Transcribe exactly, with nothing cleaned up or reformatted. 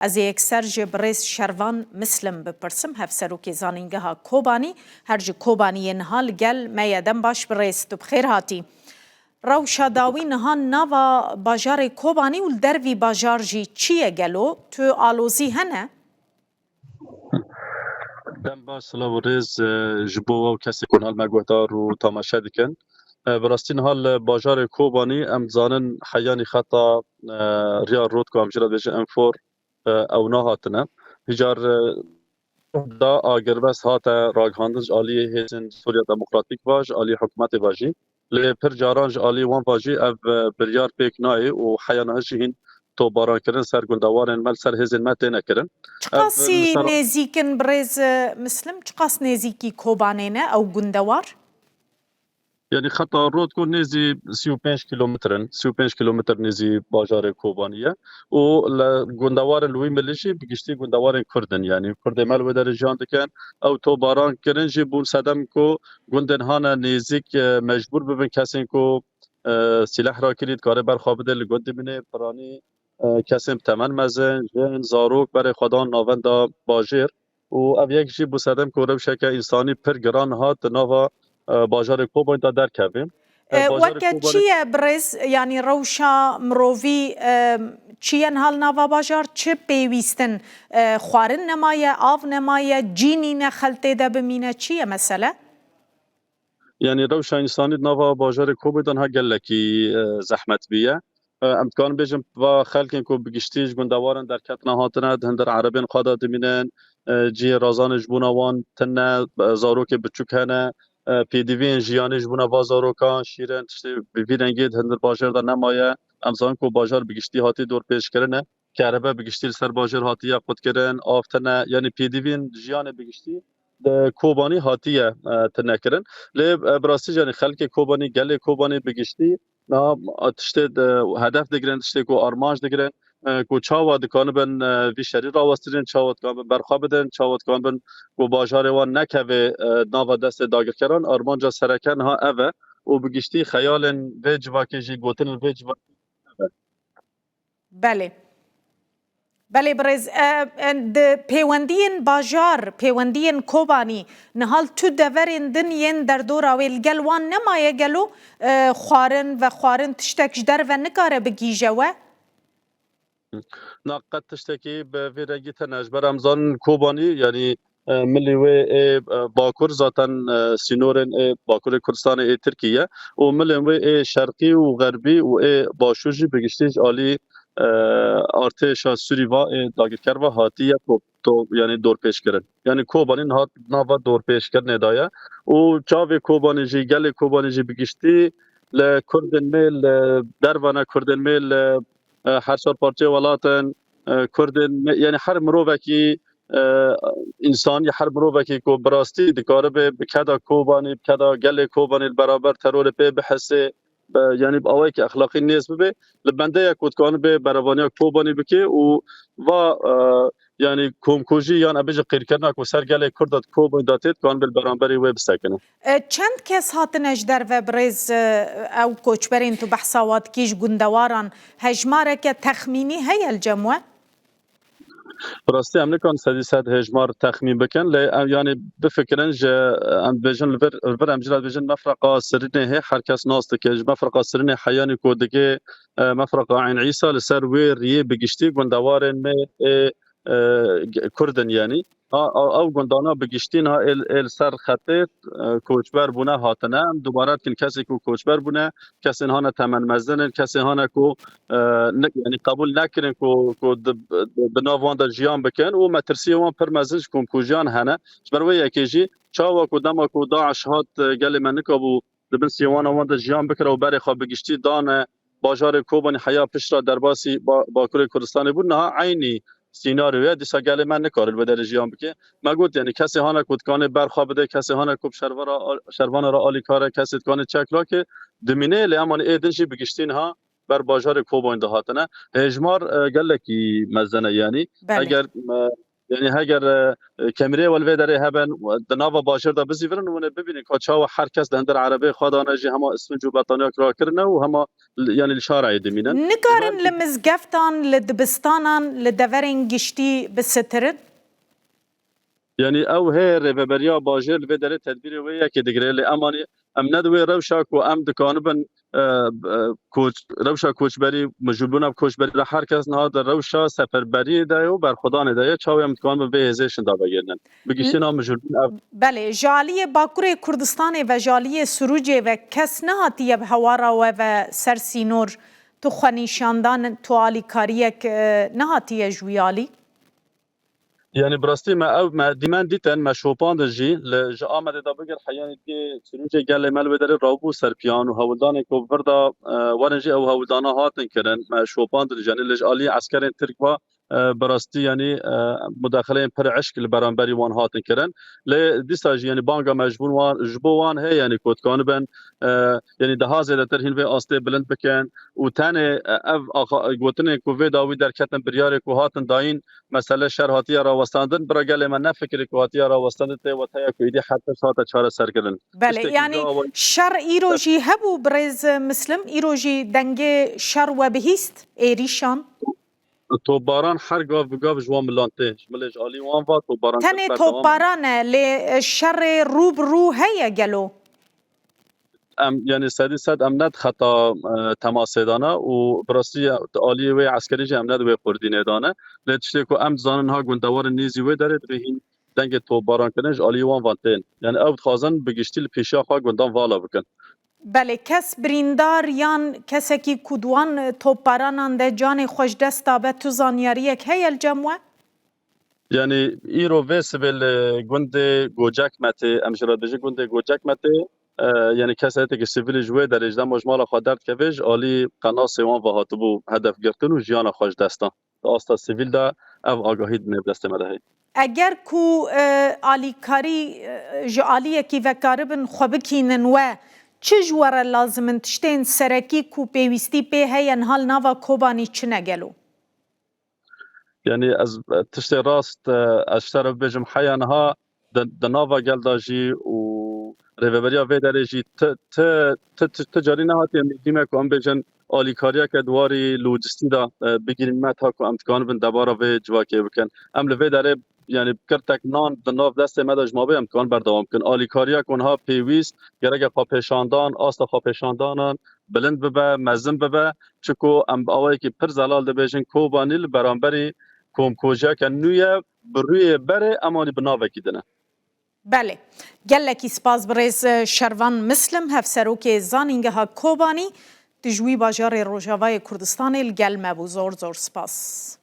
Ez ê yekser ji birêz Şervan Mislim bipirsim, hevserokê Zanîngeha Kobanî, her ji Kobaniyê niha li gel me ye. Dem baş birêz, tu bi xêr hatî. Rewşa dawî niha nava bajarê Kobanî û li dervî bajar jî çi ye gelo? Tu alozî hene? Dem baş, silav û rêz, e, ji bo we û kesê ku niha li me guhdar û temaşe dikin. E, bi rastî niha li bajarê Kobanî em dizanin heyanî xeta, e, riya rotku, em jî re dibêjin M four, e, ew nahatine. Hicar, e, da agirbest hate ragihandin ji aliyê hêzên Sûriya Demokratîk ve, ji aliyê hikûmetê ve jî. Lê pir caran ji alî wan ve jî ev, e, biryar pêk nayê û heya niha jî hîn topbarankirin ser gundewarên me, li ser hêzên me têne kirin. Ev, e, Çiqasî li ser nêzîk in birêz, e, Mislim? Çiqas nêzîkî Kobanê ne ew gundewar? Yanî xeta rotku nêzî sî û pênc kîlometr in, sî û pênc kîlometr nêzî bajarê Kobanî ye û li gundewarên li wî milî jî bi giştî gundewarên Kurd in. Yanî Kurdê me li wê derê jiyan dikin. Ew topbaran kirin jî bûn sedem ku gundên hane nêzîk, e, mecbûr bibin kesên ku, e, sîleh rakirî dikare ber xwe bide li gund dimîne, piranî, e, kesên bi temen mezin, jin, zarok berê xwe dan navenda bajêr û ev yek jî bû sedem ku rewşeke însanî pir giran hat di nava, e, bajarê Kobanî de derkeve. E, E, bajarê weke çi Kobanî ye birêz, yanî rewşa mirovî, e, çi ye niha li nava bajar, çi pêwîst in? E, xwarin nemaye, av nemaye, cî nîne xeltê de bimîne, çi ye mesele? Yanî rewşa însanî di nava bajarê Kobanî de niha gelekî, e, zehmet bûye. E, em dikarin bêjin va xelkên ku bi giştî ji gundewaran derketine hatine, di hundir erebên xwe de dimînin, e, cihê razanê ji bona wan tune, e, zarokê biçûk hene, e, pêdiviyên jiyanê ji bona va zarokan, şîrin, tiştê bi vî rengê di hundir bajêr de nemaye. Em zanin ku bajar bi giştî hatî dorpêçkirinê. Kerebe bi giştî li ser bajêr hatiye qutkirin, av tune, yanî pêdiviyên jiyanê bi giştî di Kobanî hatiye, e, tunekirin. Lê, e, bi rastî jî, yanî xelkê Kobanî, gelê Kobanî bi giştî niha, e, tiştê, e, hedef digirin, tiştê ku armanc digirin, e, ku çawa dikanibin, e, vî şerî rawestirîn, çawa dikanibin berxwe bidin, çawa dikanibin ku bajarê wan nekeve, e, nava destê dagirkeran, armanca sereke niha ev e û bi giştî xeyalên vê civakê jî, gotinên vê civakê ev e. Belê. Belê birêz, e, e, di pêwendiyên bajar, pêwendiyên Kobanî, niha li tu deverên din yên derdora wê li gel wan nemaye gelo, e, xwarin, vexwarin, tiştek ji derve nikare bigihîje we? Na qet tiştekî bi vî rengî tune. Ji ber em zanin Kobanî, yanî, e, milê wê ê, e, bakur zaten, e, sînorên ê Bakurê Kurdistanê ê Tirkî ye û milên wê ê şerqî û xerbî û ê başûr jî bi giştî ji alî, e, artêşa Sûrî va ê dagirker ve hatiye to-, to-, yanî dorpêçkirin. Yanî Kobanî niha nava dorpêçkirinê de ye û çavê Kobanî jî, gelê Kobanî jî bi giştî li Kurdên me, li dervana Kurdên me, li e, her çar parçeyê welat in, e, Kurd in, me-, yanî her mirovekî, e, însanî, her mirovekî ku bi rastî dikaribe bi keda Kobanî, bi keda gelê Kobanî li beraber terorê pê bihese, be, yanî bi awayekî exlaqî nêz bibe, li bendê ye ku dikanibe berevaniya Kobanî bike û va, e, yanî komkujî yan em bêjin qîrkirina ku ser gelê Kurd de di Kobanî de tê, dikanibe li beramberî wê bisekine. E, çend kes hatine ji derve birêz, e, ew koçberên tu behsa wan dikî ji gundewaran, hejmareke texmînî heye li cem we? Bi rastî em nikarin sedî sed hejmar texmîn bikin, lê em, yanî bifikirin ji, em dibêjin li vir, li vir em jî re dibêjin mefreqa Sirînê hê, her kes nas dike. Ji mefreqa Sirînê heyanî ku digê, e, mefreqa Eyn Îsa li ser wê riyê bi giştî gundewarên me ê, e, Kurd in yanî. Ha, a, ew gundana bi giştî niha ê, ê li ser xetê, e, koçber bûne hatine. Em dubare dikin kesê ku koçber bûne, kesên hane temen mezin in, kesên hane ku, e, ne, yanî qebûl nekirin ku, ku di, di, bi nav wan de jiyan bikin û metirsiyê wan pir mezin ji komkujiyan hene. Ji ber wê yekê jî çawa ku dema ku DAIŞ hat, e, gelê me nikabû di bin sîwana wan de jiyan bikire û berê xwe bi giştî dane bajarê Kobanî heya pişt re derbasî ba-, Bakurê Kurdistanê bû. Niha eynî sînaryo ye. Dîsa gelê me nikare li wê derê jiyan bike. Me got, yanî kesê hane ku dikane ber xwe bide, kesê hane ku bi şerva re, şervana re alîkar e, kesê dikane çek rake, dimîne, lê emanî ê din jî bi giştî niha ber bajarê Kobanî de hatine. Hejmar, e, gelekî mezin e yanî. Belê. Eger, e, Yanî heger, e, e, kemerê we li vê derê heben, di nava bajêr de bizîvirin û hûn ê bibînin ka çawa her kes di hundir erebeyê xwe de ne jî hema îsfinc û betaniyek rakirine û hema li, yanî li şareyê dimînin. Nikarin li mizgeftan, li dibistanan, li deverên giştî bisitirin? Yanî ew hê rêveberiya bajêr li vê derê tedbîrê wê yekê digire, lê em anî, em ne di wê rewşa ku em dikanibin, e, e, koç, rewşa koçberî, mijûlbûna bi koçberî re her kes niha di rewşa seferberiyê de ye û berxwedanê de ye. Çawa em dikanibin vê hêzê şinda vegerînin? Bi giştî na mijûlbûn ev. Belê, ji aliyê Bakurê Kurdistanê ve, ji aliyê Sirûcê ve kes nehatiye bi hewara we ve ser sînor, tu xwenîşandan, tu alîkariyek, e, nehatiye ji wî alî? Yanî bi rastî me ew, me dîmen dîtin, me şopandin jî, li, ji Amedê de bigir heyanî dê Sirûcê gelê me li wê derê rabû ser piyan û hewldanên ku vir de, e, werin jî ew hewldana hatin kirin, me şopandin jî, yanî li ji alî eskerên Tirk ve, e, bi rastî, yanî, e, mudexileyên pir eşk li beramberî wan hatin kirin. Lê dîsa jî, yanî banga me ji bo wan, ji bo wan heye, yanî ku dikanibin, e, yanî daha zêdetir hîn vê astê bilind bikin û tenê, e, ev axa-, gotinên ku vê dawî derketin, biryarê ku hatin dayîn, mesele şer hatiye rawestandin, bira gelê me nefikirî ku hatiye rawestandin tê weteya ku êdî her tişt hate çareserkirin. Belê, tiştekî yanî ji awa şer îro jî hebû, birêz Mislim, îro jî dengê şer we bihîst, êrîşan? Topbaran her gav bi gav ji wan milan tê. Ji milê ji alî wan va topbaran Tenê berdewam in. Topbaran e, lê şerê rû bi rû heye gelo? Em, yanî sedî sed em ne di xeta, e, temasê de ne û bi rastî di aliyê wê eskerî jî em ne di wê qurdînê de ne. Lê tiştê ku em dizanin niha gundewarên nêzî wê derê dibê hîn dengê topbaran kirin ji aliyê wan van tên. Yanî ew dixwazin bi giştî li pêşiya xwe gundan vala bikin. Belê, kes birîndar yan kesekî ku di wan, e, topbaranan de canê xwe ji dest dabe, tu zanyariyek heye li cem we? Yanî îro vê sibê li gundê Gocekmetê, em jê re dibêjin gundê Gocekmetê, e, yanî kesekî sivîlî ji wê derê ji dema ji mala xwe derdikeve ji alî qenasê wan ve hatibû hedef girtin û jiyana xwe ji dest da. Di asta sivîl de ev agahî di nêv destê me de heye. Eger ku, e, alîkarî, e, ji aliyekî ve karibin xwe bikînin we, çi ji we re lazim in? Tiştên serekî ku pêwîstî pê heye niha li nava Kobanî çi ne gelo? Yanî ez, e, tiştê rast, e, ez ji te re bibêjim heya niha di, di nava gel de jî û rêveberiya vê derê jî ti, ti, ti, ti, ti carî nehatiye mîdîme ku em bêjin alîkariyeke di warî lojistî de, e, bigirîn me ta ku em dikanibin debara vê civakê bikin. Em li vê derê, yanî, bi kirtek nan di nav destê me de ji mabê em dikarin berdewam bikin. Alîkariya ku niha pêwîst, gereke xwepêşandan, asta xwepêşandanan bilind bibe, mezin bibe. Çiku em bi awayekî pir zelal dibêjin, Kobanî li beramberî komkujiyeke nû ye, bi rûyê berê em anî bi navekî din e. Belê. Gelekî spas birêz Şervan Mislim, hevserokê Zanîngeha Kobanî, tu ji wî bajarê Rojavayê Kurdistanê li gel me bû. Zor zor spas.